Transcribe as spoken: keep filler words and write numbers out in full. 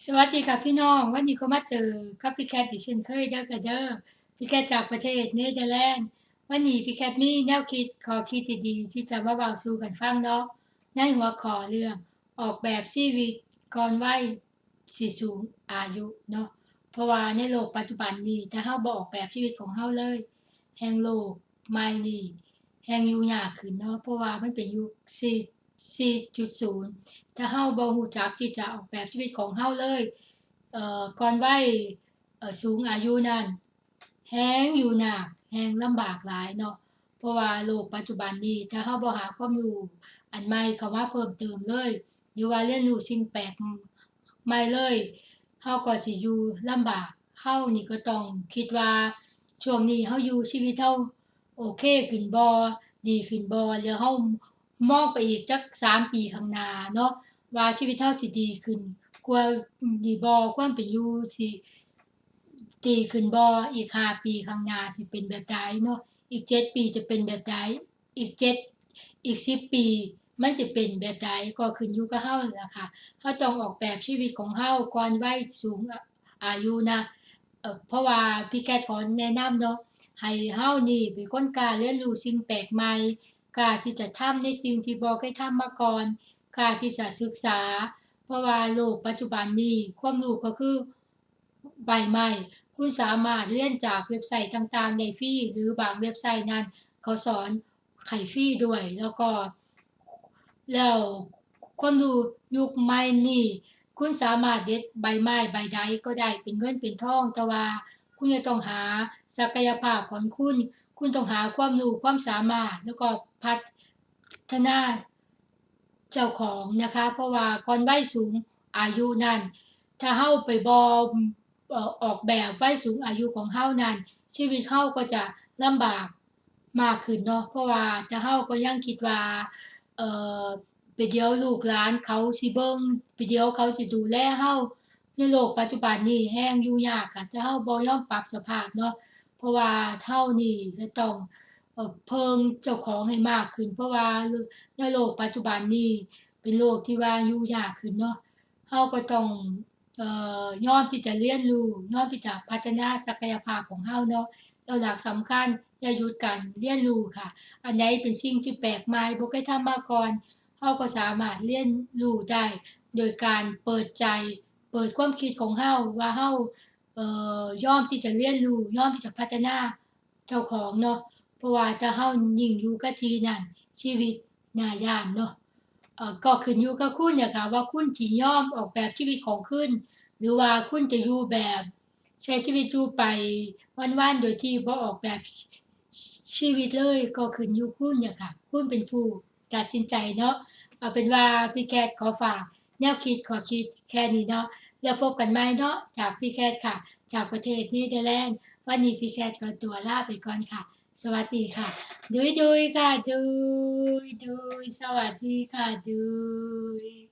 สวัสดีค่ะพี่น้อง วันนี้ก็มาเจอกับพี่แคทอีกเช่นเคยเด้อค่ะเด้อ พี่แคทจากประเทศเนเธอร์แลนด์ วันนี้พี่แคทมีแนวคิดข้อคิดดีๆที่จะมาเว้าสู่กันฟังเนาะ ในหัวข้อเรื่องออกแบบชีวิตก่อนวัยสิสูงอายุเนาะ เพราะว่าในโลกปัจจุบันนี้ ถ้าเฮาบ่ออกแบบชีวิตของเฮาเลย แฮ่งโลกใหม่นี้ แฮ่งอยู่ยากขึ้นเนาะ เพราะว่ามันเป็นยุคสี่ สี่จุดศูนย์ ถ้าเฮาบ่รู้จักที่จะออกแบบชีวิตของเฮาเลย เอ่อ ก่อนวัย เอ่อ สูงอายุนั้น แฮ่งอยู่ยาก แฮ่งลำบากหลายเนาะ เพราะว่าโลกปัจจุบันนี้ ถ้าเฮาบ่หาความรู้อันใหม่เข้ามาเพิ่มเติมเลย หรือว่าเรียนรู้สิ่งแปลกใหม่เลย เฮาก็สิอยู่ลำบาก เฮานี่ก็ต้องคิดว่าช่วงนี้เฮาอยู่ชีวิตเฮาโอเคขึ้นบ่ ดีขึ้นบ่ แล้วเฮามองไปอีกจักสามปีข้างหน้าเนาะ ว่าชีวิตเฮาสิดีขึ้นกว่านี้บ่ ความเป็นอยู่สิดีขึ้นบ่ อีกห้าปีข้างหน้าสิเป็นแบบใดเนาะ อีกเจ็ดปีจะเป็นแบบใด อีกเจ็ด อีกสิบปีมันจะเป็นแบบใด ก็ขึ้นอยู่กับเฮานั่นล่ะค่ะ เฮาต้องออกแบบชีวิตของเฮาก่อนวัยสูงอายุนะ เอ่อ เพราะว่าพี่แคทขอแนะนำเนาะ ให้เฮานี่เป็นคนกล้าเรียนรู้สิ่งแปลกใหม่ กล้าที่จะทำในสิ่งที่บ่เคยทำมาก่อน กล้าที่จะศึกษา เพราะว่าโลกปัจจุบันนี้ความรู้ก็คือใบไม้ คุณสามารถเรียนจากเว็บไซต์ต่างๆได้ฟรี หรือบางเว็บไซต์นั้นเขาสอนให้ฟรีด้วย แล้วก็ แล้วความรู้ยุคใหม่นี้ คุณสามารถเด็ดใบไม้ใบใดก็ได้เป็นเงินเป็นทอง แต่ว่าคุณจะต้องหาศักยภาพของคุณ คุณต้องหาความรู้ความสามารถ แล้วก็พัฒนาเจ้าของนะคะ เพราะว่าก่อนวัยสูงอายุนั้น ถ้าเฮาไปบ่ เอ่อ ออกแบบวัยสูงอายุของเฮานั้น ชีวิตเฮาก็จะลำบากมากขึ้นเนาะ เพราะว่าถ้าเฮาก็ยังคิดว่า เอ่อ ไปเดี๋ยวลูกหลานเขาสิเบิ่ง ไปเดี๋ยวเขาสิดูแลเฮา ในโลกปัจจุบันนี้แฮ่งอยู่ยากค่ะ ถ้าเฮาบ่ยอมปรับสภาพเนาะ เพราะว่าเฮานี่จะต้อง เอ่อ เพิ่งเจ้าของให้มากขึ้น เพราะว่าในโลกปัจจุบันนี้เป็นโลกที่ว่าอยู่ยากขึ้นเนาะ เฮาก็ต้อง เอ่อ ยอมที่จะเรียนรู้ ยอมที่จะพัฒนาศักยภาพของเฮาเนาะ แล้วหลักสำคัญอย่าหยุดการเรียนรู้ค่ะ อันใดเป็นสิ่งที่แปลกใหม่ บ่เคยทำมาก่อน เฮาก็สามารถเรียนรู้ได้โดยการเปิดใจ เปิดความคิดของเฮาว่าเฮา เอ่อ ยอมที่จะเรียนรู้ ยอมที่จะพัฒนาเจ้าของเนาะ เพราะว่าถ้าเฮานิ่งอยู่กับที่นั้น ชีวิตน่าย้านเนาะ เอ่อ ก็ขึ้นอยู่กับคุณเนี่ยค่ะ ว่าคุณสิยอมออกแบบชีวิตของคุณ หรือว่าคุณจะอยู่แบบใช้ชีวิตอยู่ไปวันๆ โดยที่บ่ออกแบบชีวิตเลย ก็ขึ้นอยู่คุณเนี่ยค่ะ คุณเป็นผู้ตัดสินใจเนาะ เอาเป็นว่าพี่แคทขอฝากแนวคิดข้อคิดแค่นี้เนาะ แล้วพบกันใหม่เนาะ จากพี่แคทค่ะ จากประเทศเนเธอร์แลนด์ วันนี้พี่แคทขอตัวลาไปก่อนค่ะ สวัสดีค่ะ ดุยดุยค่ะ ดุยดุย สวัสดีค่ะ ดุย